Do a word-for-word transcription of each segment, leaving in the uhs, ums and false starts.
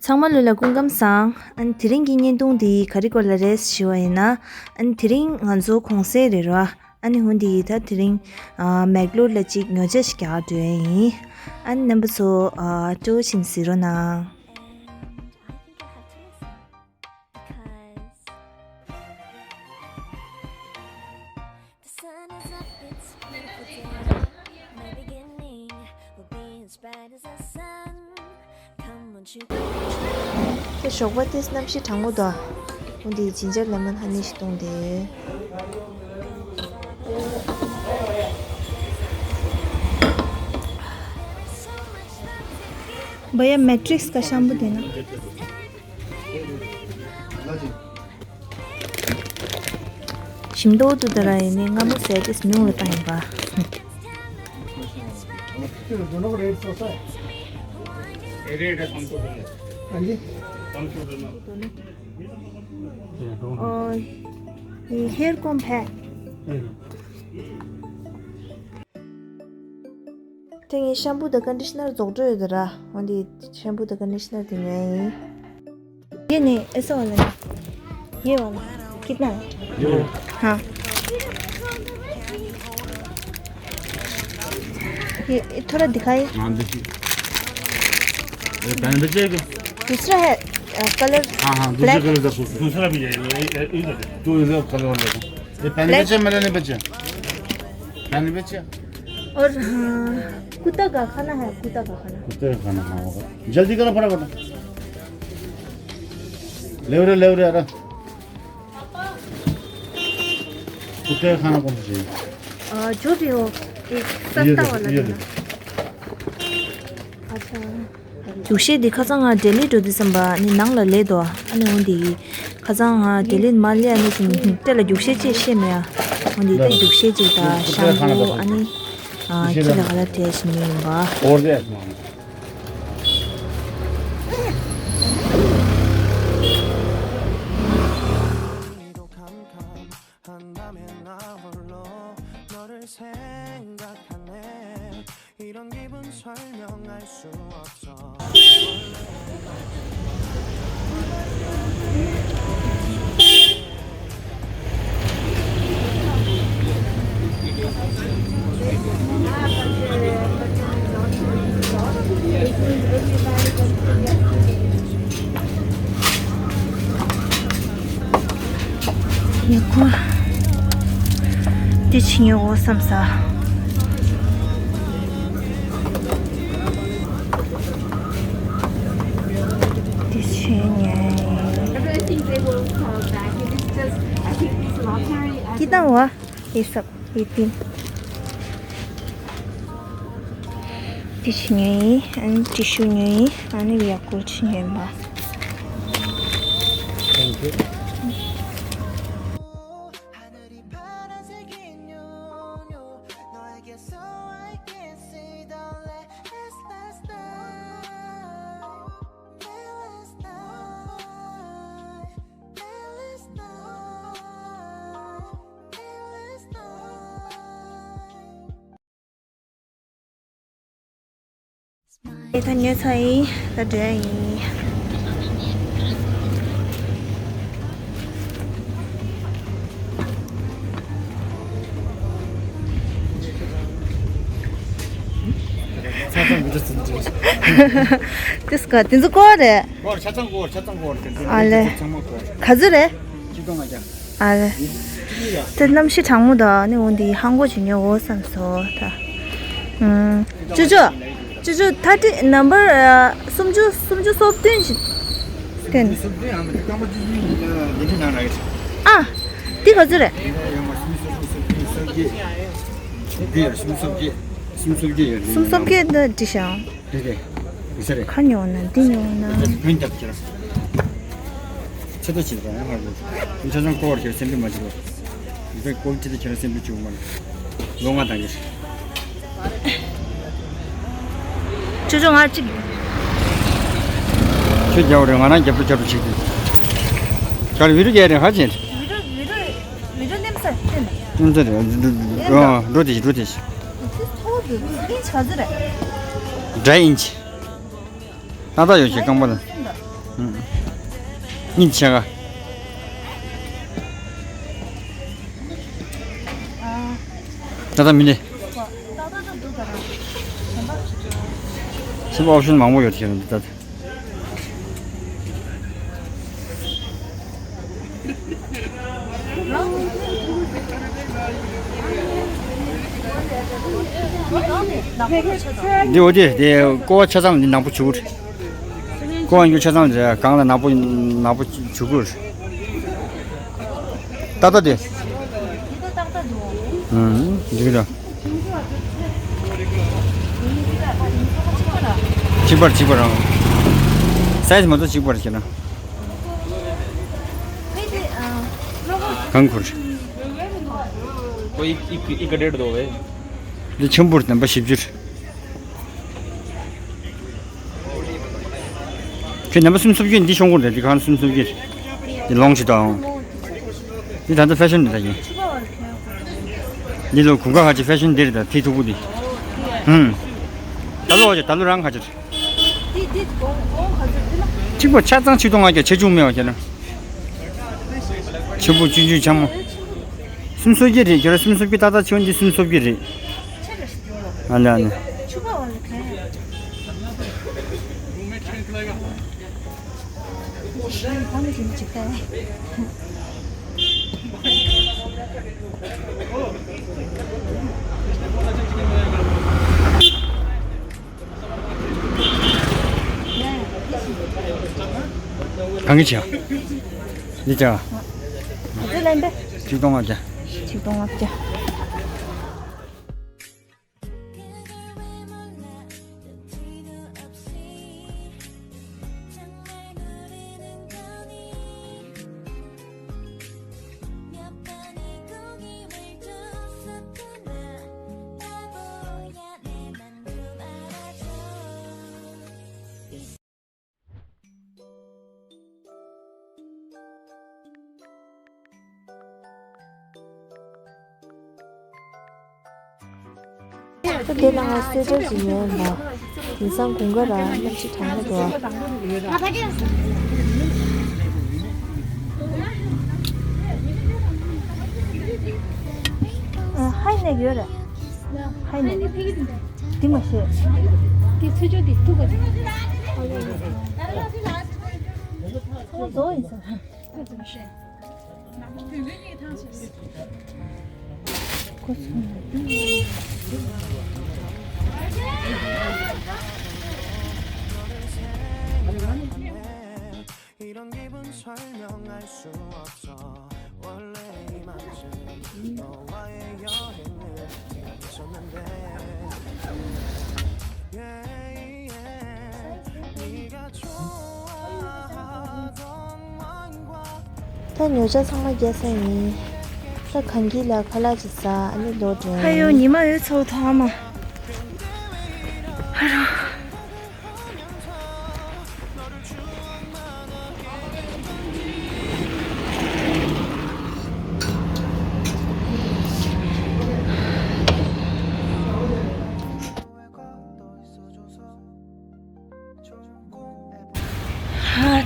ཚང་མ་ལོ་ལ་སྐུ་ཁམས་བཟང་། ཨ་ནི་དེ་རིང་གི་བརྙན་ཐུང་འདི་ག་རེ་སྐོར་ལ་རེད་ཞུ་བ་ཡིན་ན། ཨ་ནི་དེ་རིང་ང་ཚོ་གུང་སེང་རེད་ར། ཨ་ནི་འོ་འདི་ད་དེ་རིང་ཨ་མེག་ལོར་ལ་ཅིག་ཉོ་ཆ་ཞིག་རྒྱག་འགྲོ་ཡ་ཡིན། ཨ་ནི་རྣམ་པ་ཚོ་ཨ་སྤྲོ་བོ་བྱིན་གཟིགས་རོགས་གནང་། ཁྱེད་ཞོགས་པ་དེ་གནམ་གཤིས་གྲང་མོ་འདུག་འོ་འདི་ཇིན་ཇར་ལེ་མོན་ཧ་ནི་ཞིག་བཏུང་དེ། བ་ཡ་མེ་ཊིག་སི་ག་ཤམ་པུ་དེ་ན། ཞིམ་ཏོག་ཏུ་ད་ར་ཡིན་ནི་སྔ་མོ་ཟས་ཏེ་ཉུང་ལ་བཏང་ཡིན་པ། ཨོ། ཧེར་ཀོམ་ཕེ། དེ་ངས་ཤམ་པུ་དང་ཀོན་ཌི་ཤི་ནར་རྫོགས་འགྲོ་ཡོད་ད་ར། འོན་ཏེ་ཤམ་པུ་དང་ཀོན་ཌི་ཤི་ནར་དེ་ཉོས་ཡིན། ये नहीं, ऐसा वाला है। ये वाला। कितना है? ये। हाँ। ये, ये थोड़ा दिखाइए। हाँ, देखिए। ये पहन बच्चे को। दूसरा है, अ, कलर हाँ, हाँ, दूसरे ब्लैक। कलर का सूट। दूसरा भी है, ये, ये, ये, ये। तू इधर कलर वाला देखो। ये पहन ब्लैक। बच्चे, मैंने नहीं बच्चे। पहन बच्चे। और, हाँ, कुत्ता का खाना है, कुत्ता का खाना। कुत्ते का खाना, हाँ, होगा। जल्दी करो फटाफट। ले रे, ले रे, आ रहा। कुत्ते का खाना कौन सा चाहिए? अ, जो भी हो, एक ये सस्ता दे, वाला ये देना। दे। अच्छा। རྒྱུག་ཤེལ་འདི་ཁ་སང་ང་ལྡི་ལི་འགྲོ་དུས་ཙམ་པ་ནི་ནང་ལ་ལས་དོ། ཨ་ནི་འོ་འདི་ཁ་སང་ང་ལྡི་ལི་མ་ལས་ཨ་ནི་ཅིང་ལྟེ་ལ་རྒྱུག་ཤེལ་ཅེས་ཤེས་མེད་ཨ། འོ་འདི་ད་རྒྱུག་ཤེལ་ཅིག་ད་ཤམ་པུ་ཨ་ནི་ཨ་ཁྱི་ལ་ག་ལ་བྲེས་ཤི་མི་ཡིན་པ། ཡག་པོ། དེ་ཕྱིན་ཡོང་བསམ་ས། དེ་ཕྱིན་ཡོང་། I think they will call back. It is just, I think it's lottery. ཀི་ཏང་བ། ये सब, ये तीन। དེ་ཕྱིན་ཡོང་། ཨ་ནི་ཊི་ཤུ་ཉོས་ཡིན། ཨ་ནི་ཡག་པོ་ཕྱིན་ཡོང་བ། Thank you. ད་ཉོས་ཚར་ཡིན། ད་འགྲོ་ཡ་ཡིན། ཆ་ཚང་མི་འདྲ་ཟིན་འདྲ། དེ་སྐོར་དེ་ཚོ་སྐོར་རེད། སྐོར་ཆ་ཚང་སྐོར་ཆ་ཚང་སྐོར་དེ་ཚོ་ཨ་ལེ། ཚང་མ་སྐོར། ག་ཚོད་རེད། ཆིག་སྟོང་ལྔ་བརྒྱ། ཨ་རེད། དེ་གནམ་གཤིས་གྲང་མོ་དང་ནི་འོ་འདི་ཧང་གོ་ཅིག་ཉོ་འོ་བསམ་སོང་ད། ཨུམ། ཅོ་ཅོ། ཅོ་ཅོ་ཐར་ཊི་ནམ་བར་ཨ་སུམ་ཅུ་སུམ་ཅུ་སོ་བདུན་ཞིག་སྟོན། སུམ་ཅུ་སོ་བདུན་ཨ་མ་དེ་རྐང་པ་ཅི་ཡིན་ལ་འདི་འདྲ་ནང་ལ་ཡོད། ཨ། འདི་ག་ཚོད་རེད། ཡང་མ་སུམ་ཅུ་སོ་བདུན་སུམ་ཅུ་སོ་བརྒྱད། འདི་ཡང་སུམ་ཅུ་སོ་བརྒྱད། སུམ་ཅུ་སོ་བརྒྱད་ཡོད་རེད། སུམ་ཅུ་སོ་བརྒྱད་འདི་འདི་ཤང་། རེད་རེད། ཡིན་ས་རེད། ཁ་ཉོ་ན་འདི་ཉོ་ན། ཕོན་རྒྱབ་ཁྱེར། ཚེ་ཐོ་བྱེད་པ་ཡང་ཧ་གོ། ཆ་ཚང་ཀོ་བར་ཁྱེར་སེམས་པ་མ་བྱེད་པ། ཡིན་ས་ཀོ་ལི་ཊི་དེ་ཁྱེར་སེམས་པ་བྱེད་པ་མ་རེད། ལོ་ལྔ་དང་གིར། ཅོ་ཅོ་ང་གཅིག་ཁྱོད་རྒྱབ་རེད། ང་རང་རྒྱབ་རུ་རྒྱབ་རུ་བྱེད་དུས། ག་རེ་བི་རུ་རྒྱག་རེད་ཧ་ཅན། བི་རུ་བི་རུ་བི་རུ་ནེམ་ས་ཐོན། ནེམ་ས་རེད། འགྲོ་དེ་ཤི་འགྲོ་དེ་ཤི། ཨིན་ཆི་ག་ཚོད་རེད། དྲ་ཨིན་ཆི། ཏག་ཏག་ཡོད་ཤི་རྐང་པ་ལ། གཉིད་ཆེ་ག་ད་ད་མི་ནི། སེམས་པ་ཨོབ་ཤན་མང་པོ་ཡོད་ཀྱི་རེད་ད། འདི་འོ་དེ་དེ་ཀོ་བ་ཆ་ཚང་འདི་ནག་པོ་བྱུག་ཀོ་བ་འགྱུར་ཆ་ཚང་འདི་གང་ལ་ནག་པོ་ནག་པོ་བྱུག་གུར། ཏག་ཏག་དེ། ཨང་འདི་གི་ད། གཅིག་པར་གཅིག་པར་རང་། སའི་ཛི་མ་གཏོགས་གཅིག་པར་བྱས་ན། གང་ཁུར། वो एक एक एक डेढ़ दो है। འདི་ཆེན་པོར་རྣམ་པ་བཞི་བཅུ། ཁྱོད་ནམ་པ་སུམ་སུམ་གྱི་འདི་ཤོང་གོ་འདྲ་འདི་གང་སུམ་སུམ་གྱི། འདི་ལོང་ཞིག་དང་། འདི་ད་ལྟ་ཕེ་ཤོན་འདི་ད་ཡིན། འདི་ལོ་གུང་ཁ་ཁ་ཅིག་ཕེ་ཤོན་འདིར་ད་ཐིག་ཐུག་པོ་འདི། ཧུམ། ད་ལོ་བ་ཅིག་ད་ལོ་རང་ཁ་ཅིག་གཅིག་པོ་ཆ་ཚང་ཆིག་སྟོང་ལྔ་བརྒྱ་ཆེ་ཆུང་མེད་བ་ཁྱེད་ན། ཆེ་པོ་ཆུང་ཆུང་ཆ་མོ། སུམ་སོ་བརྒྱད་རེད་ཁྱེད་རང་སུམ་སོ་བརྒྱད་ཏག་ཏག་ཆེ་བ་འདི་སུམ་སོ་བརྒྱད་རེད། ཨ་ལ་ཨ་ལ། གང་གི་ཆེ་བ། འདི་ཆེ་བ། འདི་ལན་པས། ཆིག་སྟོང་ལྔ་བརྒྱ། ཆིག་སྟོང་ལྔ་བརྒྱ། ད་དེ་ལ་ང་གསོལ་ཇ་ཅིག་ཉོས་ཡིན་པ། དེང་སང་དགུན་ཁ་ར་གནམ་གཤིས་གྲང་མོ་འདུག་ཨ། ཧའི་ནེག་ཡོད་རེད། ཧའི་ནེག་འདི་མ་ཤེས། དེ་ཚུར་ཕྱོགས་དེ་ཐུག་ག་འདུག་ཚོང་རྫོགས་ཡིན་ས། ད་ཉོ་ཆ་ཚང་མ་རྒྱག་ས་ཡིན། ད་གངས་སྐྱིད་ལ་ཁ་ལག་ཅིག་ཟ། ཨ་ནི་ལོག་འགྲོ་ཡིན། ཨ་ཡོ་ཉི་མ་ཡོད་ཚོགས་ཐོག་མ། ཨ་རོ།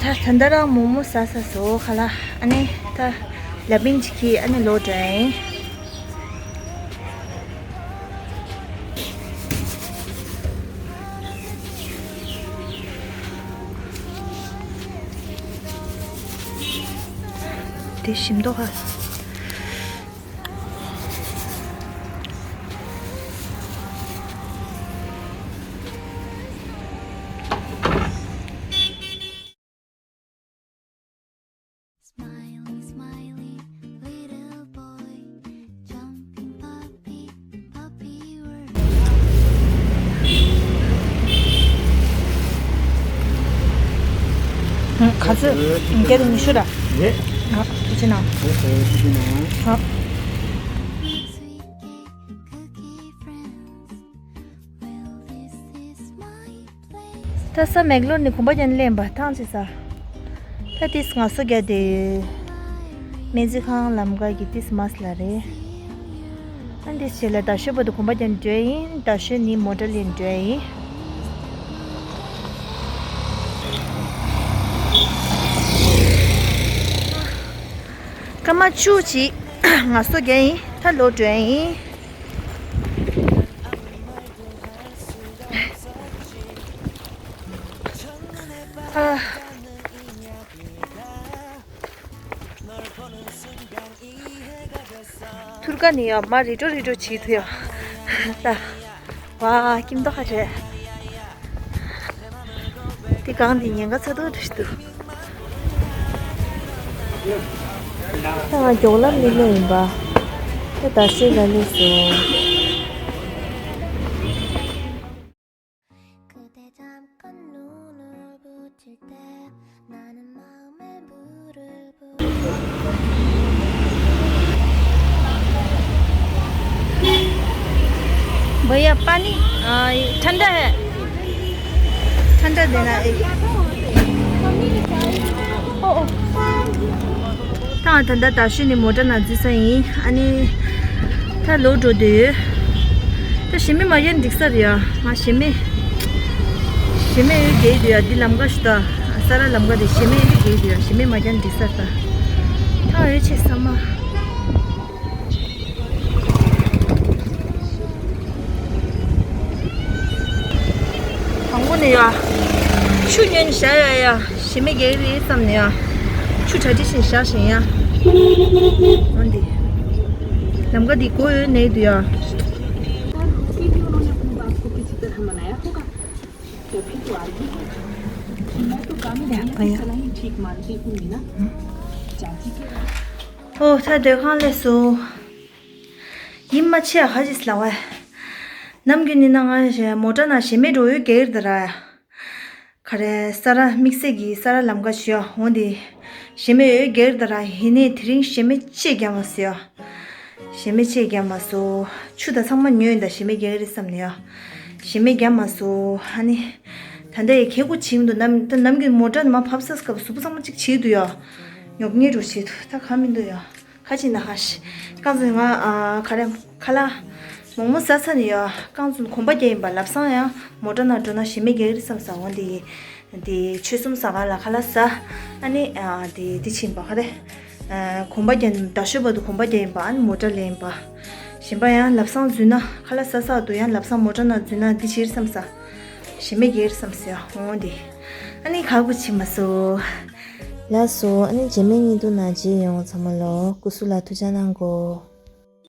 ད་ད་ལྟ་རང་མོག་མོག་ཟ་ས་སོ་ཁ་ལག་ཨ་ནི་ད་ལ་པིན་ཅིག་གིས་ཨ་ནི་ལོག་འགྲོ་ཡིན། དེ་ཞིམ་མདོག་ཁ། Smiley, smiley, little boy, jumping puppy, puppy world. ག་ཚོད། བརྒྱ་དང་ཉི་ཤུ་ར། རེད། ཨ། ཐུགས་རྗེ་གནང་། ཨོ་ཧོ། ཐུགས་རྗེ་གནང་། ཨ། ད་ས་མེག་ལོར་ནི་གོམ་པ་རྒྱག་ནས་སླེབས་པ་ཐང་ཆད་ས། ད་ཏིས་ང་སོ་རྒྱག་དེ། སྨན་རྩིས་ཁང་ལམ་ཁ་གི་ཏིས་མ་སི་ལ་རེད། ཨ་འདི་བྱས་ལ་རྡ་ཤོད་བར་དུ་གོམ་པ་རྒྱག་ནས་འགྲོ་ཡིན། རྡ་ཤོད་ནི་མོ་ཊ་ལེན་འགྲོ་ཡིན། སྐར་མ་བཅུ་ཅིག་ངལ་གསོ་རྒྱག་ཡིན། ད་ལོག་འགྲོ་ཡིན། ཨ། ཐུར་ཀ་ནི་ཡོ་མ་རི་ཏྲོ་རི་ཏྲོ་བྱེད་ཐུ་ཡོ། ད་བ་ཀིམ་ཏོ་ཁ་ཆེ། དེ་གང་དེ་ཉེན་ཁ་ཚ་ཏོག་ཏོ་ཞིག་འདུག། ད་ང་མགྱོགས་ལམ་ནི་སླེབས་ཡིན་པ། ད་ད་ཤོད་ལ་སླེབས་སོང་། भैया पानी, आ, ये ठंडा है। ठंडा देना एक। ओ, ओ। ད་ད་ད་ད་ཤི་ནི་མོ་ཊ་ནང་འཛུལ་ས་ཡིན། ཨ་ནི་ད་ལོག་འགྲོ་འདོད་ཡོད། ད་གཞི་མེད་མ་ཡར་འགྲིག་ས་རེད་ཡ། ང་གཞི་མེད། གཞི་མེད་ཡོད་རྒྱལ་འདུག་ཡ། འདི་ལམ་ཁ་ཞིག་ད། ས་ར་ལམ་ཁ་དེ་གཞི་མེད་ཡོད་རྒྱལ་འདུག་ཡ། གཞི་མེད་མ་ཡར་འགྲིག་ས་ད། ད་ཡོད་ཆེ་ས་མ། དང་པོ་ནས་ཡ། ཆུ་ཉོས་ནས་བཞག་ཡ་ཡ། གཞི་མེད་རྒྱག་གི་རེད་བསམ་ནས་ཡ། ཆུ་གྲ་སྒྲིག་བྱས་བཞག་བཞིན་ཡ། འོན་ཏེ། ལམ་ཀ་འདི་སྒོ་ཡོད་ནས་འདུག་ཡ། ཨོ་ད་སྡོད་ཁང་སླེབས་སོང་། ཡིད་མ་ཆེས་ཧ་ཅིག་ལ་བས། ནམ་རྒྱུན་ནི་ན་ང་མོ་ཊ་ནང་གཞི་མེད་འགྲོ་ཡོད་རྒྱག་གི་རེད་ད་ར། ག་རེ་ས་ར་དམིགས་བསལ་གྱི་ས་ར་ལམ་ཁ་ཞུ་ཡ་འོང་དེ། གཞི་མེད་ཡོད་རྒྱག་གི་རེད་ད་ར། ཡིན་ནའི་དེ་རིང་གཞི་མེད་ཅེས་རྒྱག་མ་སོང་ཡ། གཞི་མེད་ཅེས་རྒྱག་མ་སོང་། ཆུ་དང་ཚང་མ་ཉོས་ཡིན་ད་གཞི་མེད་རྒྱག་གི་རེད་བསམ་ནས་ཡ། གཞི་མེད་རྒྱག་མ་སོང་། ཨ་ནི། ད་ལྟ་ཡི་གེ་གུ་བྱེད་མི་འདུག་ནམ་ད་ནམ་རྒྱུན་མོ་ཊ་ནང་མ་ཕབ་ས་སྐབས་གཟུགས་པོ་ཚང་མ་གཅིག་བྱེད་འདུག་ཡ། ཉོབ་ཉེ་རུ་བྱེད་འདུག་ད་ག་མི་འདུག་ཡ། ཁ་ཅིག་ན་ཧ་ཤི། རྐང་ཚོད་ང་ཨ་ཁ་རེ་ཁ་ལག་མོག་མོག་ཟ་ཚར་ནས་ཡོད། རྐང་ཚོད་གོམ་པ་རྒྱག་ཡིན་པ། ལབ་སང་ཡང་མོ་ཊ་ནང་འགྲོ་ན་གཞི་མེད་རྒྱག་གི་རེད་བསམ་ས་འོང་དེ། དེ་ཆུ་གསུམ་ཟ་ག་ལ་ཁ་ལག་ཟ། ཨ་ནི་ཨ་དེ་དེ་ཕྱིན་པ་ཁ་རེ། ཨ་གོམ་པ་རྒྱག་ད་ཤོད་བར་དུ་གོམ་པ་རྒྱག་ཡིན་པ། ཨ་ནི་མོ་ཊ་ལེན་ཡིན་པ། གཞན་པ་ཡང་ལབ་སང་འཛུལ་ན་ཁ་ལག་ཟ་ས་དུ་ཡང་ལབ་སང་མོ་ཊ་ནང་འཛུལ་ན་དེ་ཕྱིར་བསམ་ས། གཞི་མེད་རྒྱག་གི་རེད་བསམ་ས་འོང་དེ། ཨ་ནི་ཁག་པོ་བྱེད་མ་སོང་། ལགས་སོ། ཨ་ནི་རྗེས་མའི་བརྙན་ཐུང་ནང་མཇལ་ཡོང་། ཚང་མ་ལོ་སྐུ་གཟུགས་ལ་ཐུགས་ཅག་གནང་གོ།